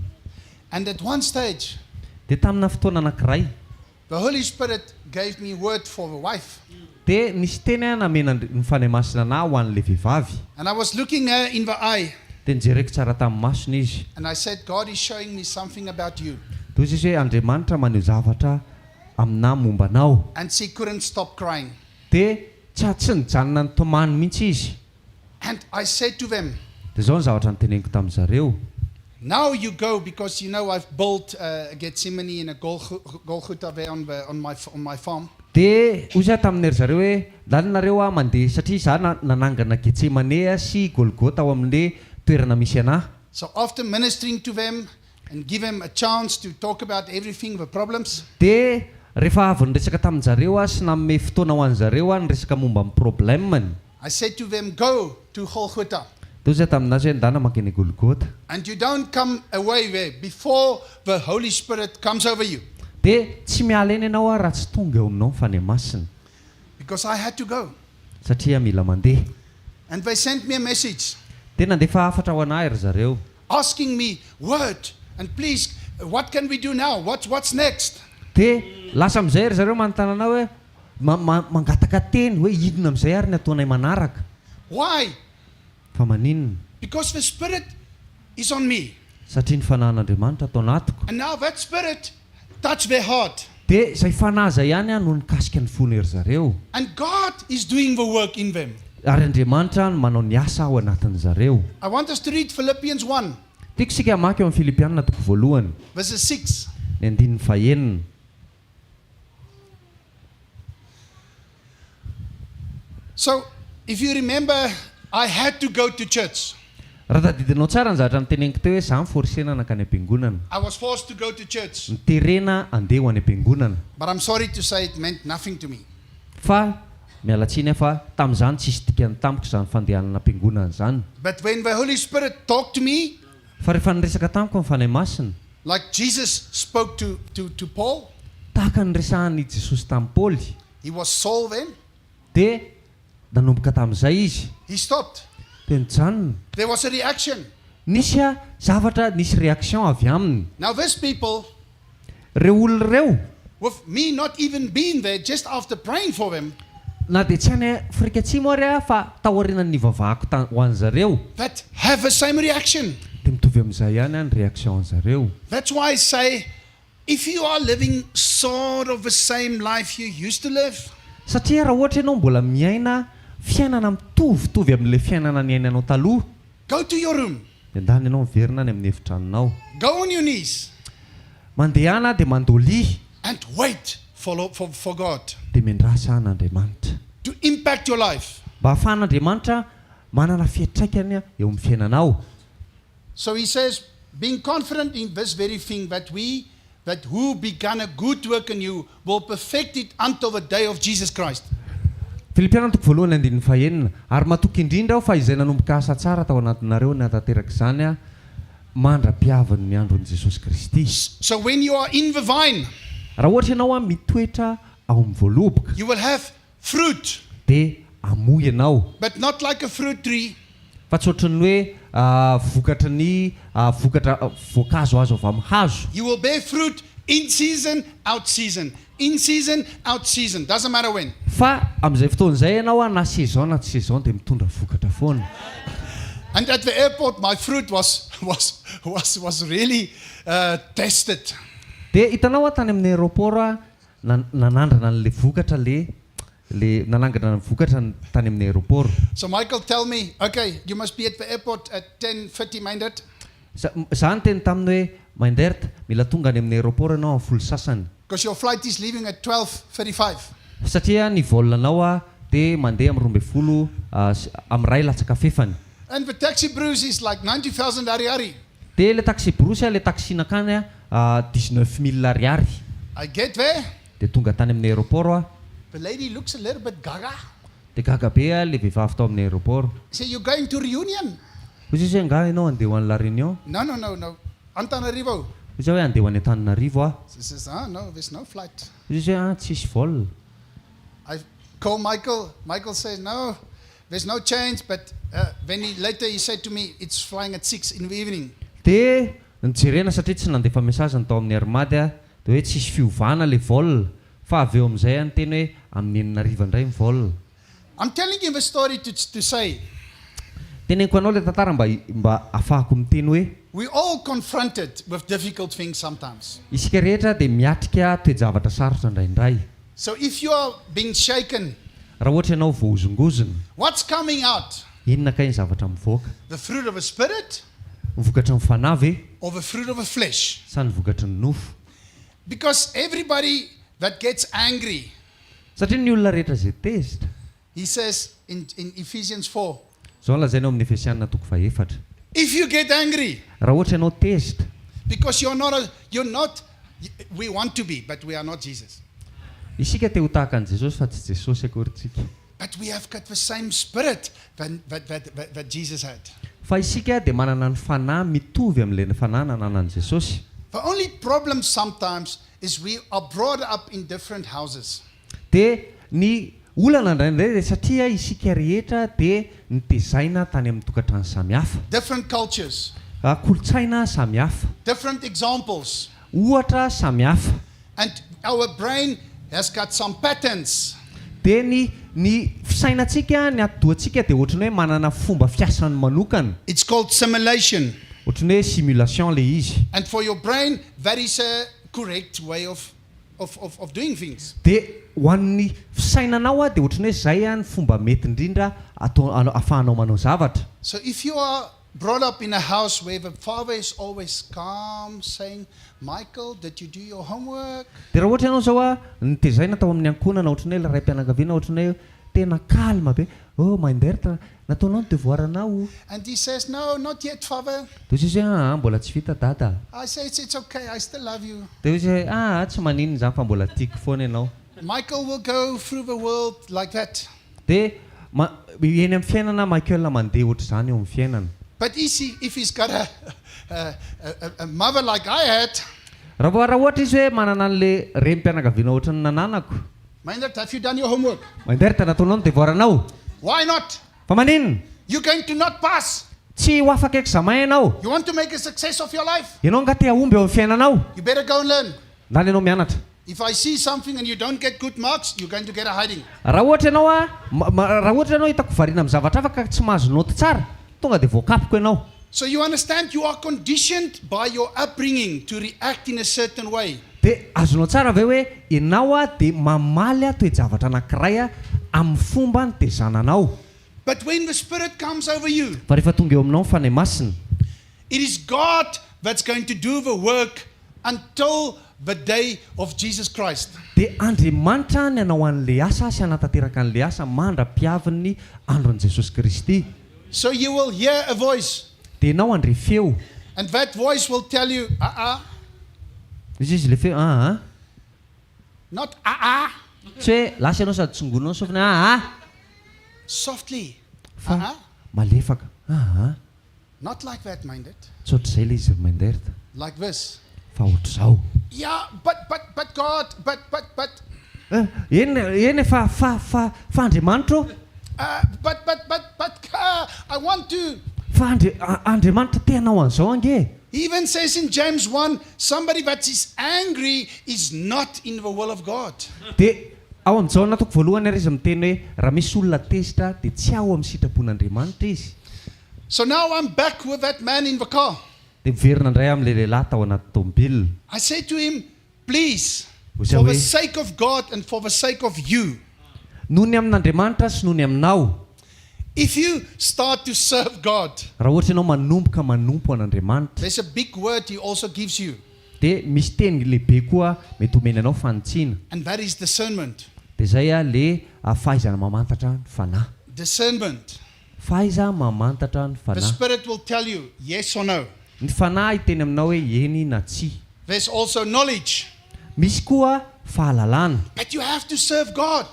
And at one stage. Dia tamina fotoana anankiray. The Holy Spirit gave me word for the wife. Dia nisy teny an namena ny Fanahy Masina anah ho an'le vehivavy. And I was looking her in the eye. Dia nijereko tsara tamin'ny masony izy. And I said, God is showing me something about you. Dia hoy izy hoe, Andriamanitra maneho zavatra aminah momba anao. And she couldn't stop crying. Dia tsa tsy nijanona nitomany mihitsy izy. And I said to them. Dia izao ny zavatra noteneniko tamin-dry zareo. Now you go because you know I've built a Gethsemane and a Golgotha there on the on my on my farm. Dia hoy izaho tamin-dry zareo hoe, Lany nareo aho mandeha satria izaho nanangana Getsemane sy Golgotha ao amin'ilay toerana misy anah. So after ministering to them and give them a chance to talk about everything, the problems. Dia rehefa avy niresaka tamin-jareo aho sy nanome fotoana ho an'zareo aho niresaka momba ny problème-ny. I said to them, Go to Golgotha. Dia hoy izaho tamin'azy hoe, Ndana mankeny Golgotha. And you don't come away there before the Holy Spirit comes over you. Dia tsy miala eny ianao aho raha tsy tonga eo aminao ny Fanahy Masina. Because I had to go. Satria mila mandeha. And they sent me a message. Dia nandefa hafatra ho an'ahy ry zareo. Asking me, Word, and please, what can we do now? What, what's next? Dia lasa amin'izay ry zareo manontany anah hoe, ma, ma, mangataka teny hoe inona amin'izay ary ny ataonay manaraka? Why? Fa maninona? Because the Spirit is on me. Satria ny Fanahin'Andriamanitra ato anatiko. And now that Spirit touched their heart. Dia izay Fanahy izay ihany no nikasika ny fony ry zareo. And God is doing the work in them. Ary Andriamanitra no manao ny asa ao anatin-dry zareo. I want us to read Philippians 1. Tiako isika hamaky ao amin'ny Filipiana toko voalohany. Verses 6. Ny andininy fahenina. So, if you remember, I had to go to church. Raha tadidinao tsara ny zavatra noteneniko teo hoe za mi-forcer-na nankany am-piangonana. I was forced to go to church. Noterena handeha ho any am-piangonana. But I'm sorry to say it meant nothing to me. Fa, miala tsiny aho fa tamin'izany tsisy dikany tamiko izany fandehanana am-piangonana izany. But when the Holy Spirit talked to me. Fa rehefa niresaka tamiko ny Fanahy Masina. Like Jesus spoke to to to Paul. Tahaka ny niresahan'i Jesosy tamin'i Paoly. He was Saul then. Dia nanomboka tamin'izay izy. He stopped. Dia nijanona. There was a reaction. Nisy zavatra, nisy réaction avy aminy. Now this people. Ireo olona ireo. With me not even being there just after praying for them. Na dia tsy any Afrika Atsimo ary aho fa taorianan'ny nivavahako ta ho an'zareo. That have the same reaction. Dia mitovy amin'izay ihany ny réaction an'zareo. That's why I say if you are living sort of the same life you used to live. Satria raha ohatra ianao mbola miaina fiainana mitovitovy amin'ilay fiainana niainanao taloha. Go to your room. Dia ndana ianao miverina any amin'ny efitranonao. Go on your knees. Mandehana dia mandolia. And wait for for for God. Dia miandrasa an'Andriamanitra. To impact your life. Mba hahafahan'Andriamanitra manana fiantraikany eo amin'ny fiainanao. So he says, being confident in this very thing that we that who began a good work in you will perfect it until the day of Jesus Christ. Filipiana toko voalohany andininy fahenina, Ary matoky indrindra aho fa izay nanomboka asa tsara tao anatinareo no hahatanteraka izany mandra-piavin'ny andron'i Jesosy Kristy. So when you are in the vine. Raha ohatra ianao mitoetra ao amin'ny voaloboka. You will have fruit. Dia hamoa ianao. But not like a fruit tree. Fa tsy ohatran'ny hoe vokatry ny vokatra voankazo azo avy amin'ny hazo. You will bear fruit in season, out season, in season, out season, doesn't matter when. Fa amin'izay fotoana izay ianao na saison na tsy saison dia mitondra vokatra foana. And at the airport my fruit was was was was really tested. Dia hitanao aho tany amin'ny aéroport aho nanandrana an'ilay vokatra le le nanangana ny vokatra tany amin'ny aéroport. So Michael tell me, okay, you must be at the airport at 10:30 Meindert. Za za niteny taminy hoe, Meindert, mila tonga any amin'ny aéroport ianao amin'ny folo sasany. Because your flight is leaving at 12:35. Satria ny vol-nao dia mandeha amin'ny 12 sy amin'ny iray latsaka fefany. And the taxi brousse is like 90,000 ariary. Dia ilay taxi-brousse, ilay taxi nankany 19 mille ariary. I get there. Dia tonga tany amin'ny aéroport aho. The lady looks a little bit gaga. Dia gaga be ilay vehivavy tao amin'ny aéroport. Say, you going to Reunion? Hoy izy hoe, angaha ianao handeha ho any La Réunion? No, no, no, no. Antananarivo. Hoy izy hoe, handeha ho any Antananarivo aho. She says, ah, no, there's no flight. Hoy izy hoe, ah, tsisy vol. I call Michael. Michael says, no, there's no change. But then he, later he said to me, it's flying at 6 in the evening. Dia nijerena satria tsy nandefa message ny tao amin'ny Air Mad aho, dia hoe tsisy fiovana ilay vol, fa avy eo amin'izay aho niteny hoe amin'ny enina hariva indray ny vol. I'm telling you the story to, to say. Teneniko anao ilay tantara mba mba ahafahako miteny hoe. We all confronted with difficult things sometimes. Isika rehetra dia miatrika toe-javatra sarotra indraindray. So if you are being shaken. Raha ohatra ianao voahozongozona. What's coming out? Inona kay ny zavatra mivoaka? The fruit of the spirit? Ny vokatry ny fanahy ve? Or the fruit of the flesh? Sa ny vokatry ny nofo? Because everybody that gets angry. Satria ny olona rehetra izay tezitra. He says in in Ephesians 4. Izao no lazainy ao amin'ny Efesiana toko fahefatra. If you get angry. Raha ohatra ianao tezitra. Because you're not a you're not we want to be but we are not Jesus. Isika te ho tahaka an'i Jesosy fa tsy Jesosy akory tsika. But we have got the same spirit than that that that Jesus had. Fa isika dia manana ny fanahy mitovy amin'ilay fanahy nananan'i Jesosy. The only problem sometimes is we are brought up in different houses. Dia ny. olana indraindray dia satria isika rehetra dia nitezaina tany amin'ny tokantrano samihafa. Different cultures. Kolontsaina samihafa. Different examples. Ohatra samihafa. And our brain has got some patterns. Dia ny ny fisainantsika, ny atidohantsika dia ohatran'ny hoe manana fomba fiasany manokana. It's called simulation. Ohatran'ny hoe simulation ilay izy. And for your brain, that is a correct way of of of of doing things. Dia ho an'ny fisainanao dia ohatran'ny hoe izay ny fomba mety indrindra atao ahafahanao manao zavatra. So if you are brought up in a house where the father is always calm, saying, Michael, did you do your homework? Dia raha ohatra ianao izao a, notezaina tao amin'ny ankohonana ohatran'ny hoe ilay raim-pianakaviana ohatran'ny hoe tena calme be, oh Mindert, nataonao ny devoir-nao? And he says, No, not yet, father. Dia hoy izy hoe aa mbola tsy vita dada. I say, It's, it's okay, I still love you. Dia hoy izy hoe aa tsy maninona izany fa mbola tiako foana ianao. Michael will go through the world like that. Dia ma, eny amin'ny fiainana Michael mandeha ohatr'izany eo amin'ny fiainana. But is he, if he's got a, a, a, a mother like I had. Raha vao raha ohatra izy hoe manana an'ilay renim-pianakaviana ohatran'ny nananako. Meindert, have you done your homework? Meindert, nataonao ny devoir-nao? Why not? Fa maninona? You're going to not pass. Tsy ho afaka examen ianao. You want to make a success of your life? Ianao angaha te hahomby eo amin'ny fiainanao? You better go and learn. Ndana ianao mianatra. If I see something and you don't get good marks, you're going to get a hiding. Raha ohatra ianao a, raha ohatra ianao hitako variana amin'ny zavatra hafa ka tsy mahazo naoty tsara, tonga dia voakapoko ianao. So you understand you are conditioned by your upbringing to react in a certain way. Dia azonao tsara ve hoe ianao a dia mamaly a toe-javatra anankiray a amin'ny fomba nitezana anao? But when the Spirit comes over you. Fa rehefa tonga eo aminao ny Fanahy Masina. It is God that's going to do the work until the day of Jesus Christ. Dia Andriamanitra ny hanao an'ilay asa sy hanatanteraka an'ilay asa mandra-piavin'ny andron'i Jesosy Kristy. So you will hear a voice. Dia ianao handre feo. And that voice will tell you, ah ah. Izy izy ilay feo, ah ah. Not ah ah. Tsy hoe lasa ianao sady tsongoinao ny sofina ah ah. Softly, Fa ah ah. malefaka, ah ah. Not like that, Meindert. Tsy ohatr'izay ilay izy ry Meindert. Like this. Fa ohatr'izao. Yeah, but, but, but God, but, but, but. Eh, eny, eny e, fa, fa, fa, fa Andriamanitra ô. Uh, but, but, but, but, uh, I want to. Fa Andri, Andriamanitra te hanao an'izao ange e. He even says in James 1, somebody that is angry is not in the will of God. Dia ao amin'ny Jaona toko voalohany ary izy miteny hoe raha misy olona tezitra dia tsy ao amin'ny sitrapon'Andriamanitra izy. So now I'm back with that man in the car. Dia miverina indray amin'ilay lehilahy tao anaty tômôbilina. I say to him, Please, Hoy izaho for the hoe. sake of God and for the sake of you. Noho ny amin'Andriamanitra sy noho ny aminao. If you start to serve God. Raha ohatra ianao manomboka manompo an'Andriamanitra. There's a big word he also gives you. Dia misy teny lehibe koa mety homeny anao fanitsiana. And that is discernment. Dia izay ilay fahaizana mamantatra ny fanahy. Discernment. Fahaiza mamantatra ny The fanahy. Spirit will tell you yes or no. Ny fanahy hiteny aminao hoe eny na tsia. There's also knowledge. Misy koa fahalalana. But you have to serve God.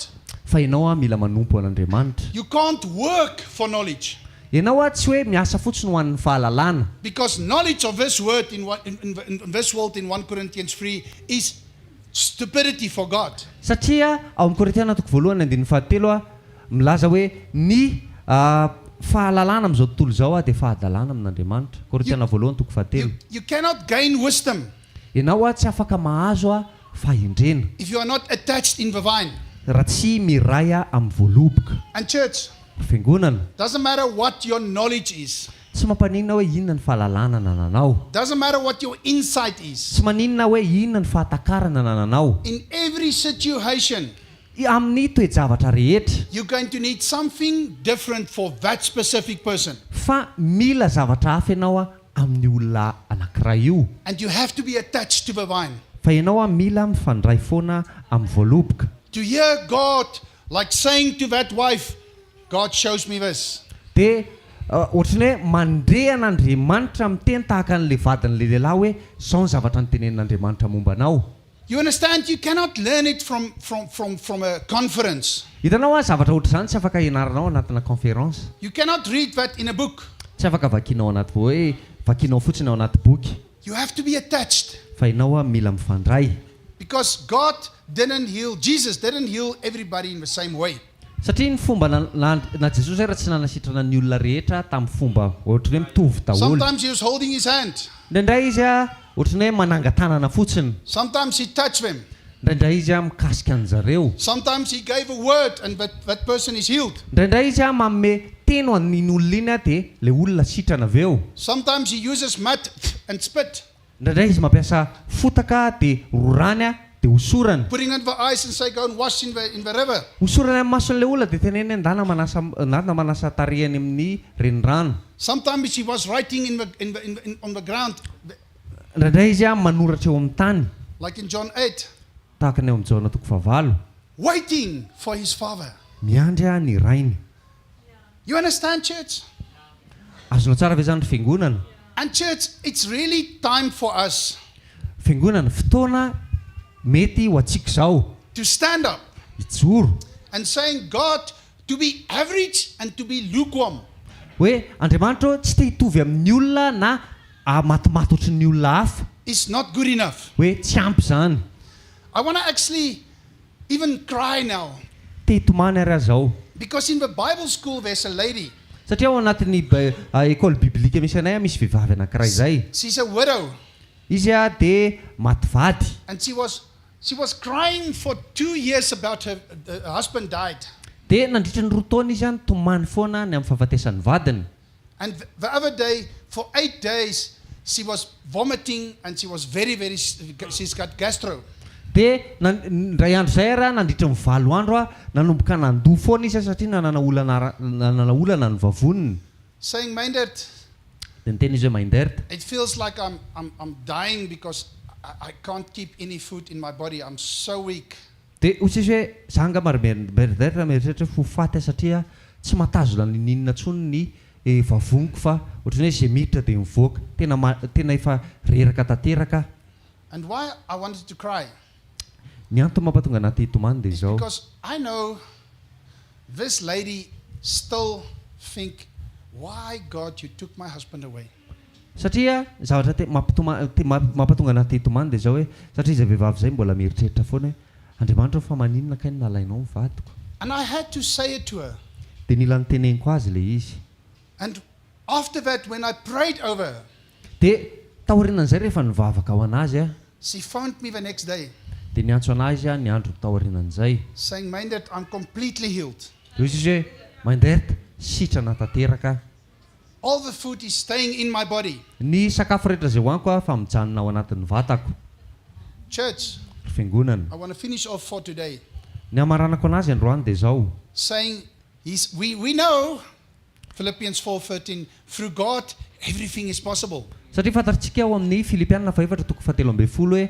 Fa ianao mila manompo an'Andriamanitra. You can't work for knowledge. Ianao tsy hoe miasa fotsiny ho an'ny fahalalana. Because knowledge of this word in in in in this world in 1 Corinthians 3 is stupidity for God. Satria ao amin'ny Korintiana toko voalohany andininy fahatelo milaza hoe ny fahalalana amin'izao tontolo izao dia fahadalana amin'Andriamanitra. Korintiana voalohany toko fahatelo. You, you cannot gain wisdom. Ianao tsy afaka mahazo fahendrena. If you are not attached in the vine. Raha tsy miray amin'ny voaloboka. And church. Ry fiangonana. Doesn't matter what your knowledge is. Tsy mampaninona hoe inona ny fahalalana anananao. Doesn't matter what your insight is. Tsy maninona hoe inona ny fahatakarana anananao. In every situation. Amin'ny toe-javatra rehetra. You're going to need something different for that specific person. Fa mila zavatra hafa ianao amin'ny olona anankiray io. And you have to be attached to the vine. Fa ianao mila mifandray foana amin'ny voaloboka. To hear God like saying to that wife, God shows me this. Dia ohatran'ny hoe mandre an'Andriamanitra miteny tahaka an'ilay vadin'ilay lehilahy hoe, Izao ny zavatra notenenin'Andriamanitra momba anao. You understand, you cannot learn it from, from, from, from a conference. Hitanao an, zavatra ohatr'izany tsy afaka ianaranao anatina conférence. You cannot read that in a book. Tsy afaka vakianao anaty hoe vakianao fotsiny ao anaty boky. You have to be attached. Fa ianao an mila mifandray. Because God didn't heal, Jesus didn't heal everybody in the same way. Satria ny fomba na na na Jesosy ara tsy nanasitrana ny olona rehetra tamin'ny fomba ohatran'ny hoe mitovy daholo. Sometimes he was holding his hand. Indraindray izy ohatran'ny hoe mananga-tanana fotsiny. Sometimes he touched them. Indraindray izy mikasika an-jareo. Sometimes he gave a word and that, that person is healed. Indraindray izy manome teny ho an'iny olona iny dia ilay olona sitrana avy eo. Sometimes he uses mud and spit. Indraindray izy mampiasa fotaka dia rorany dia hosorany. Putting on the eyes and say, go and wash in the, in the river. Hosorany amin'ny mason'ilay olona dia teneniny hoe ndana manasa ndana manasa tarehy any amin'ny renirano. Sometimes he was writing in the, in the, in the, in, on the ground. Indraindray izy manoratra eo amin'ny tany. Like in John 8. Tahaka ny ao amin'ny Jaona toko fahavalo. Waiting for his father. Miandry ny rainy. You understand, church? Azonao tsara ve izany ry fiangonana? And church, it's really time for us. Fiangonana, fotoana mety ho antsika izao. To stand up. Hijoro. And saying, God, to be average and to be lukewarm. Hoe, Andriamanitra ô, tsy te hitovy amin'ny olona na matimaty ohatry ny olona hafa. Is not good enough. Hoe tsy ampy izany. I want to actually even cry now. Te hitomany ary aho izao. Because in the Bible school there's a lady. Satria ao anatin'ny école biblique misy anay misy vehivavy anankiray izay. She's a widow. Izy dia maty vady. And she was she was crying for 2 years about her, her husband died. Dia nandritra ny 2 taona izy nitomany foana ny amin'ny fahafatesan'ny vadiny. And the other day, for 8 days, she was vomiting and she was very, very, she's got gastro. Dia indray andro izay raha nandritra ny 8 andro nanomboka nandoa foana izy satria nanana olana ny vavoniny. Saying, Meindert, Dia niteny izy hoe, Meindert, it feels like I'm dying because I can't keep any food in my body. I'm so weak. Dia hoy izy hoe, za angamba ry Meindert mieritreritra hoe ho faty aho satria tsy mahatazona nininona intsony ny vavoniko fa ohatran'ny hoe zay miditra dia mivoaka, tena tena efa reraka tanteraka. And why I wanted to cry Ny antony mampatonga anaty tomany dia is izao. because I know this lady still think, why God you took my husband away? Satria zavatra te mampatonga anaty tomany dia zao hoe satria izay vehivavy zay mbola mieritreritra foana hoe, Andriamanitra, fa maninona kay no nalainao ny vadiko? And I had to say it to her. Dia nila niteneniko azy le izy. And after that, when I prayed over her, Dia taorianan'izay rehefa nivavaka ho anazy a she phoned me the next day dia niantso anazy a ny andro taorianan'izay. Saying, Meindert, I'm completely healed. Dia hoy izy hoe, Meindert, sitrana tanteraka. All the food is staying in my body. Ny sakafo rehetra zay hohaniko a fa mijanona ao anatin'ny vatako. Church, Ry fiangonana, I want to finish off for today ny hamaranako anazy androany dia zao. Saying we know Philippians 4:13, through God everything is possible. Satria fantatsika ao amin'ny Filipianina 4 toko faha-13 hoe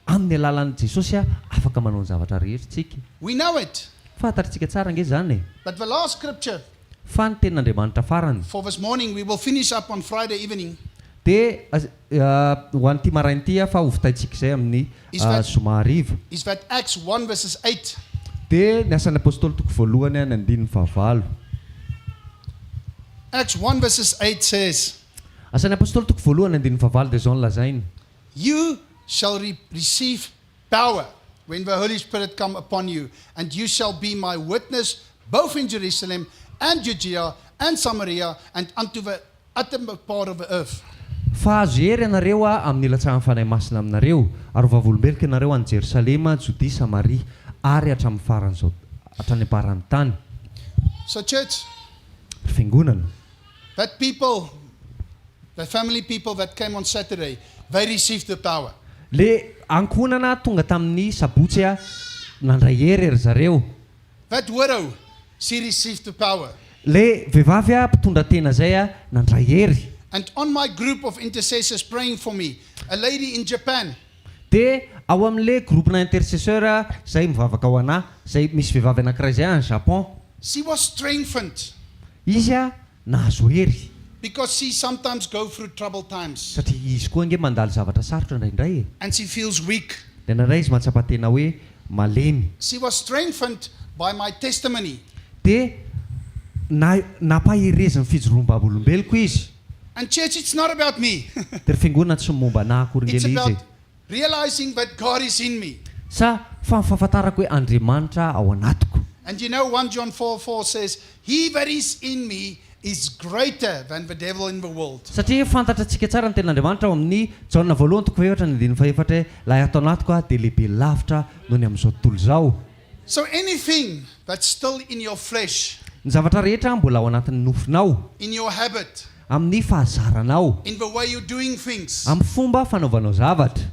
amin'ny alalan'i Jesosy a afaka manao ny zavatra rehetra tsika. We know it. Fantatsika tsara nge zany e. But the last scripture Fa ny tenin'Andriamanitra farany for this morning, we will finish up on Friday evening, dia ho an'ity maraina ity a fa hovitaintsika izay amin'ny Is that- zoma hariva is that Acts 1 verses 8. Dia ny asan'ny apôstôly toko voalohany a ny andininy fahavalo. Acts 1 verses 8 says, Asan'ny apôstôly toko voalohany andininy fahavalo dia zao ny lazainy. "You shall receive power when the Holy Spirit come upon you, and you shall be my witness both in Jerusalem and Judea and Samaria and unto the uttermost part of the earth." Fa hahazo hery ianareo a amin'ny ilatsahan'ny Fanahy Masina aminareo ary ho vavolombeloko ianareo any Jerosalema, Jodia, Samaria ary hatramin'ny faran'izao hatrany am-paran'ny tany. So, church, Ry fiangonana, that people, the family people that came on Saturday, they received the power. Le ankohonana tonga tamin'ny sabotsy a nandray hery ry zareo. That widow, she received the power. Le vehivavy a mpitondra tena zay a nandray hery. And on my group of intercessors praying for me, a lady in Japan, Dia ao amin'le groupe-na intercesseur a zay mivavaka ho anahy zay misy vehivavy anankiray zay any Japon. She was strengthened Izy a nahazo hery because she sometimes go through troubled times satria izy koa ange mandalo zavatra sarotra indraindray e. And she feels weak. Dia indraindray izy mahatsapa tena hoe malemy. She was strengthened by my testimony. Dia na nampaherezin'ny fijoroam-bavolombeloko izy. And church, it's not about me. Dia ry fiangonana, tsy momba anahy akory It's ngely izy. About realizing that God is in me. Sa fa ny fahafantarako hoe Andriamanitra ao anatiko. And you know, 1 John 4 4 says, He that is in me is greater than the devil in the world. Satria fantatratsika tsara ny tenin'Andriamanitra ao amin'ny Jaona voalohany toko fahefatra ny andininy fahefatra hoe ilay ato anatiko aho dia lehibe lavitra noho ny amin'izao tontolo izao. So anything that's still in your flesh, Ny zavatra rehetra mbola ao anatin'ny nofonao, in your habit, amin'ny fahazaranao, in the way you're doing things, amin'ny fomba fanaovanao zavatra.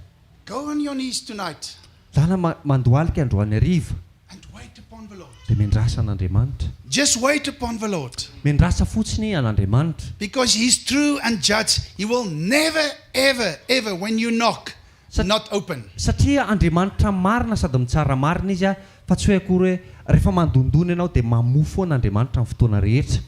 go on your knees tonight Zana ma- mandohalika androany hariva and wait upon the Lord. dia miandrasa an'Andriamanitra. Just wait upon the Lord. Miandrasa fotsiny an'Andriamanitra. Because He's true and judge. He will never, ever, ever, when you knock, not open. Satria Andriamanitra marina sady mitsara marina Izy fa tsy hoe akory hoe rehefa mandondona ianao dia mamoa foana Andriamanitra amin'ny fotoana rehetra.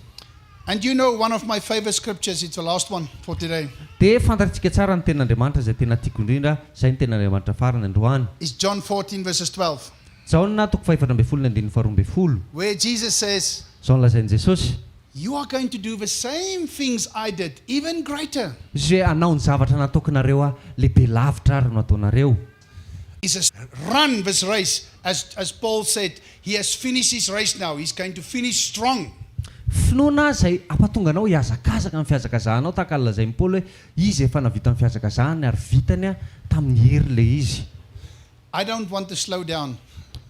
And you know one of my favorite scriptures, it's the last one for today, Dia fantatsika tsara ny tenin'Andriamanitra izay tena tiako indrindra, izay ny tenin'Andriamanitra farany androany. is John 14, verses 12, Jaona toko fahefatra ambin'ny folo ny andininy faharoa ambin'ny folo. where Jesus says, Izao no lazain'i Jesosy. You are going to do the same things I did, even greater. Izy hoe hanao ny zavatra nataoko nareo aho, lehibe lavitra ary no ataonareo. He says, Run this race. As, as Paul said, he has finished his race now. He's going to finish strong. Finoana izay hampatonga anao hihazakazaka amin'ny fihazakazahanao, tahaka ny lazain'i Paoly hoe izy efa nahavita ny fihazakazahany ary vitany tamin'ny hery ilay izy. I don't want to slow down,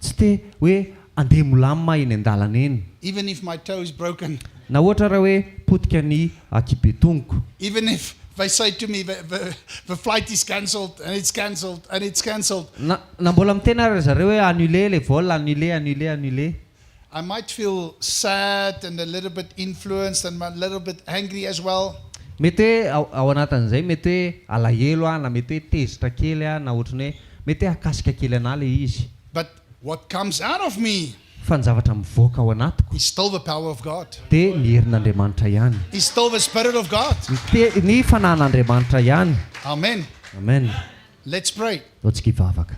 Tsy te hoe handeha milamina eny an-dalana eny. even if my toe is broken, Na ohatra raha hoe potika ny akibe-tongoko. even if they say to me the, the, the flight is cancelled and it's cancelled and it's cancelled. Na, na mbola miteny ary ry zareo hoe annuler le vol, annuler, annuler, annuler. I might feel sad and a little bit influenced and a little bit angry as well. Mety hoe ao, ao anatin'izay mety hoe alahelo aho na mety hoe tezitra kely aho na ohatran'ny hoe mety hoe hahakasika kely an'ahy ilay izy. But what comes out of me Fa ny zavatra mivoaka ao anatiko is still the power of God, dia ny herin'Andriamanitra ihany. is still the Spirit of God. Ny te, ny fanahin'Andriamanitra ihany. Amen. Amen. Let's pray. Ndao tsika hivavaka.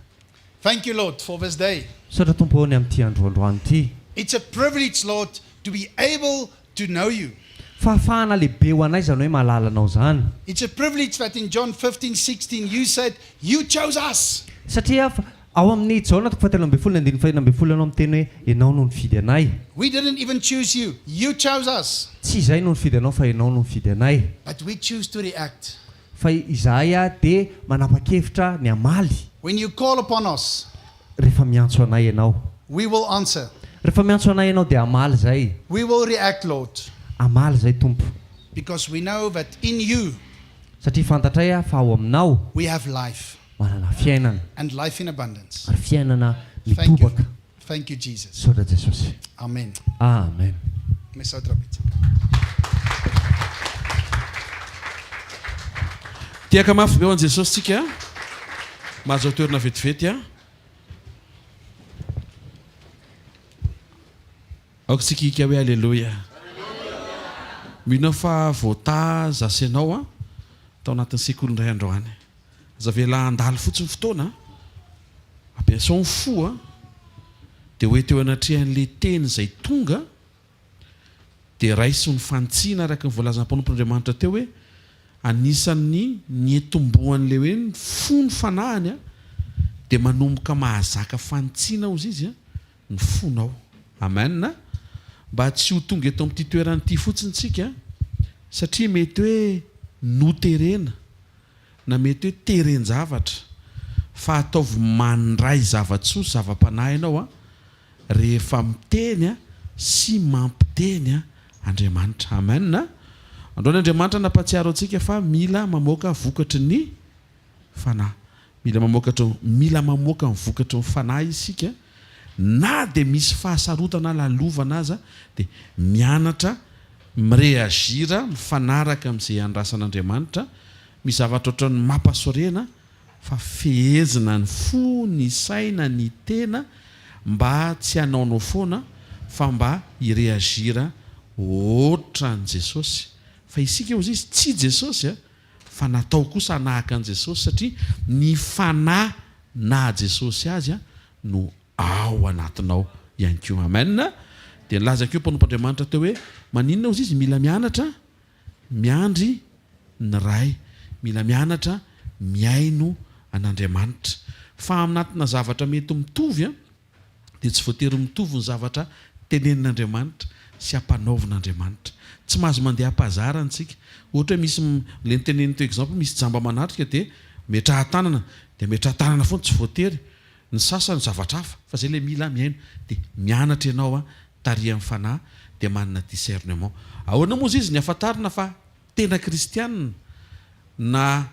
Thank you, Lord, for this day. Misaotra Tompo ô ny amin'ity andro androany ity. It's a privilege, Lord, to be able to know you. Fahafahana lehibe ho anay izany hoe mahalala Anao izany. It's a privilege that in John 15, 16, you said, You chose us. Satria ao amin'ny Jaona toko fahatelo ambin'ny folo ny andininy fahenina ambin'ny folo Ianao miteny hoe, Ianao no nifidy anay. We didn't even choose you. You chose us. Tsy izahay no nifidy Anao fa Ianao no nifidy anay. But we choose to react. Fa izahay dia manapa-kevitra ny hamaly. When you call upon us. Rehefa miantso anay Ianao. We will answer. Rehefa miantso anay Ianao dia hamaly izahay. We will react, Lord. Hamaly izahay, Tompo. Because we know that in you. Satria fantatray fa ao Aminao. We have life. Manana fiainana. And life in abundance. Ary fiainana Thank you. mitobaka. Thank you, Jesus. Misaotra Jesosy. Amen. Amen. Misaotra betsaka. Tehaka mafy be ho an'i Jesosy tsika. Mahazo toerana vetivety a. Aoka tsika hika hoe Aleloia. Mino aho fa voataha za sy ianao a tao anatin'ny sekoly indray androany. Aza avela handalo fotsiny fotoana a. Ampiasao ny fo a. Dia ho ety eo anatrehan'ilay teny izay tonga dia raiso ny fanitsiana araka ny voalazan'ny mpanompon'Andriamanitra teo hoe anisan'ny nietombohan'ilay hoe ny fo ny fanahiny a dia manomboka mahazaka fanitsiana hozy izy a ny fonao. Amen. Mba tsy ho tonga eto amin'ity toerana ity fotsiny tsika satria mety hoe noterena na mety hoe teren-javatra fa ataovy mandray zava-tsoa sy zava-panahy ianao an, rehefa miteny sy mampiteny Andriamanitra. Amen. Androany Andriamanitra nampahatsiaro antsika fa mila mamoaka vokatry ny Fanahy. Mila mamoaka mila mamoaka ny vokatry ny Fanahy isika na dia misy fahasarotana lalovana aza dia mianatra mi-réagir mifanaraka amin'izay andrasan'Andriamanitra, misy zavatra ohatran'ny mampasorena fa fehezina ny fo, ny saina, ny tena mba tsy hanaonao foana fa mba hi-réagir ohatran'i Jesosy fa isika hozy izy tsy Jesosy a! fa natao kosa hanahaka an'i Jesosy satria ny fanahy naha Jesosy azy no ao anatinao ihany koa. Amen. Dia nilaza koa mpanompo Andriamanitra teo hoe maninona hozy izy mila mianatra miandry ny Ray, mila mianatra mihaino an'Andriamanitra. Fa anatina zavatra mety mitovy an. Dia tsy voatery mitovy ny zavatra tenenin'Andriamanitra sy ampanaovin'Andriamanitra. Tsy mahazo mandeha am-pahazarana isika. Ohatra hoe misy, ilay noteneniny teo exemple, misy jamba manatrika dia metraha tanana, dia metraha tanana foana, tsy voatery. Ny sasany zavatra hafa, fa izay ilay mila mihaino. Dia mianatra ianao an, tarihan'ny Fanahy, dia manana discernement. Ahoana moa izy ny ahafantarana fa tena kristianina na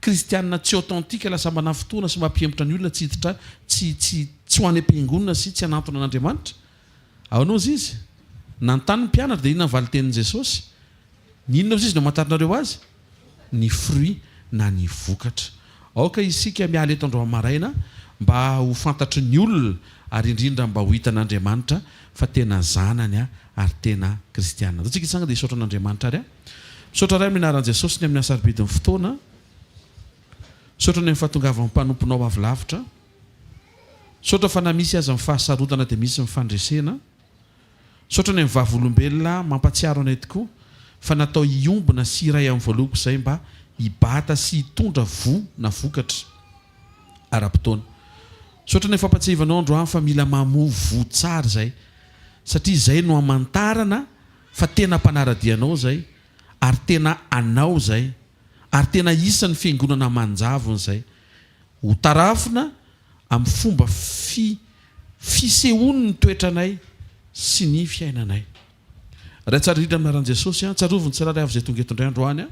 kristianina tsy authentique lasa manafintohina sy mampihemotra ny olona tsy hiditra tsy tsy tsy ho any am-piangonana sy tsy hanantona an'Andriamanitra? Ahoana hozy izy? Nanontany ny mpianatra dia inona ny valin-tenin'i Jesosy? Ny inona hozy izy no hamantarinareo azy? Ny fruit na ny vokatra. Aoka isika miala eto androany maraina mba ho fantatry ny olona ary indrindra mba ho hitan'Andriamanitra fa tena zanany ary tena kristiana. Andao tsika hitsangana dia hisaotra an'Andriamanitra ary. Misaotra Ray amin'ny anaran'i Jesosy ny amin'ny hasarobidin'ny fotoana. Misaotra ny amin'ny fahatongavan'ny mpanomponao avy lavitra. Misaotra fa na misy aza ny fahasarotana dia misy ny fandresena. Misaotra ny amin'ny vavolombelona mampatsiaro anay tokoa fa natao hiombona sy hiray amin'ny voaloboka izay mba hibata sy hitondra voa na vokatra ara-potoana. Misaotra ny amin'ny fampatsiahivanao androany fa mila mamoa voa tsara izay satria izay no hamantarana fa tena mpanara-dia anao izay ary tena anao izay ary tena isan'ny fiangonana manjavona izay. Ho tarafina amin'ny fomba fi fisehoany ny toetranay sy ny fiainanay. Ray tsara indrindra amin'ny anaran'i Jesosy an, tsarovy ny tsirairay avy izay tonga eto indray androany an,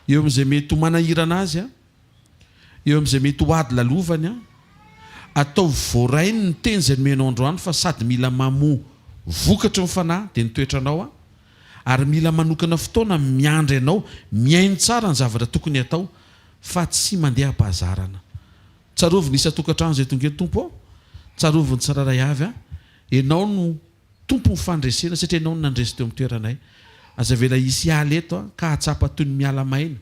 eo amin'izay mety ho manahirana azy an, eo amin'izay mety ho ady lalovany an, ataovy voarainy ny teny izay nomenao androany fa sady mila mamoa vokatry ny fanahy dia ny toetranao an, ary mila manokana fotoana miandry anao, mihaino tsara ny zavatra tokony hatao fa tsy mandeha am-pahazarana. Tsarovy ny isan-tokantrano izay tonga eto Tompo ô! Tsarovy ny tsirairay avy a! Ianao no Tompon'ny fandresena satria Ianao no nandresy teo amin'ny toeranay. Aza avela hisy hiala eto a, ka hahatsapa toy ny miala maina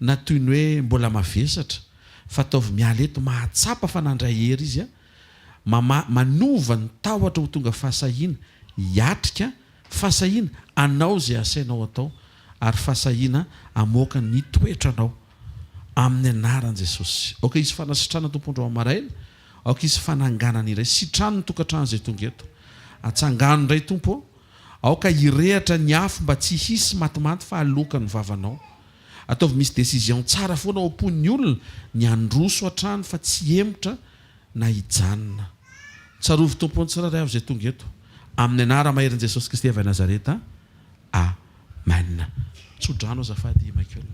na toy ny hoe mbola mavesatra fa ataovy miala eto mahatsapa fa nandray hery izy a, mama, manova ny tahotra ho tonga fahasahiana hiatrika, fahasahiana hanao izay asainao atao ary fahasahiana hamoaka ny toetranao. Amin'ny anaran'i Jesosy. Aoka hisy fanasitrana Tompo androany maraina. Aoka hisy fananganana indray. Sitrano ny tokantrano izay tonga eto. Atsangano indray Tompo ô. Aoka hirehatra ny afo mba tsy hisy matimaty fa haloaka ny vavanao. Ataovy misy décision tsara foana ao am-pon'ny olona ny handroso hatrany fa tsy hihemotra na hijanona. Tsarovy Tompo ny tsirairay avy izay tonga eto. Amin'ny anara-maherin'i Jesosy Kristy avy any Nazareta. Amen. Tso-drano azafady Michael.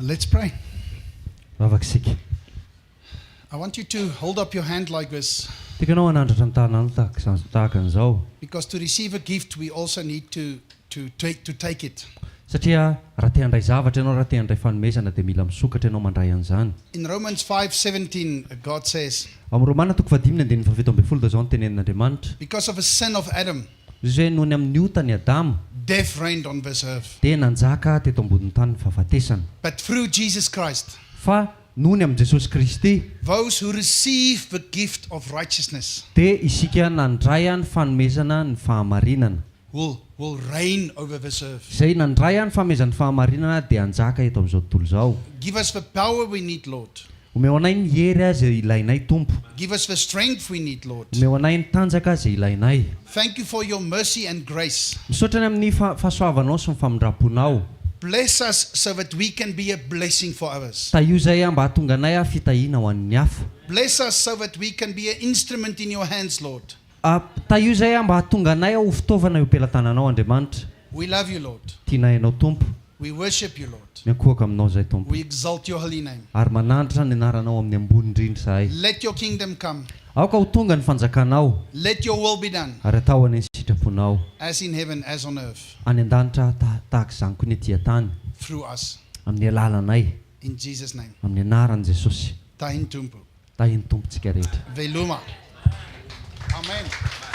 Let's pray. Vavaka isika. I want you to hold up your hand like this. Tiako ianao hanandratra ny tananao tahaka izany tahaka an'izao. Because to receive a gift we also need to to take to take it. Satria raha te handray zavatra ianao, raha te handray fanomezana dia mila misokatra ianao mandray an'izany. In Romans 5:17 God says. Ao amin'ny Romana toko fahadimy ny andininy faha-17 dia izao no tenenin'Andriamanitra. Because of the sin of Adam. Izy hoe noho ny amin'ny otan'i Adama. Death reigned on this earth. Dia nanjaka teto ambonin'ny tany ny fahafatesana. But through Jesus Christ. Fa noho ny amin'i Jesosy Kristy. Those who receive the gift of righteousness. Dia isika nandray ny fanomezana ny fahamarinana. Will will reign over this earth. Izay nandray ny fahamezan'ny fahamarinana dia hanjaka eto amin'izao tontolo izao. Give us the power we need, Lord. Omeo anay ny hery izay ilainay, Tompo. Give us the strength we need, Lord. Omeo anay ny tanjaka izay ilainay. Thank you for your mercy and grace. Misaotra ny amin'ny fahasoavanao sy ny famindram-ponao. Bless us so that we can be a blessing for others. Tahio izay mba hahatonga anay fitahiana ho an'ny hafa. Bless us so that we can be an instrument in your hands, Lord. Tahio izay mba hahatonga anay ho fitaovana eo am-pelatananao, Andriamanitra. We love you, Lord. Tianay Ianao, Tompo. We worship you, Lord. Miankohoka Aminao izahay, Tompo. We exalt your holy name. Ary manandratra ny anaranao amin'ny ambony indrindra izahay. Let your kingdom come. Aoka ho tonga ny fanjakanao. Let your will be done. Ary atao anie ny sitraponao. As in heaven, as on earth. Any an-danitra tahaka izany koa ny ety an-tany. Through us. Amin'ny alalanay. In Jesus name. Amin'ny anaran'i Jesosy. Tahin'ny Tompo. Tahin'ny Tompo tsika rehetra. Veloma. Amen.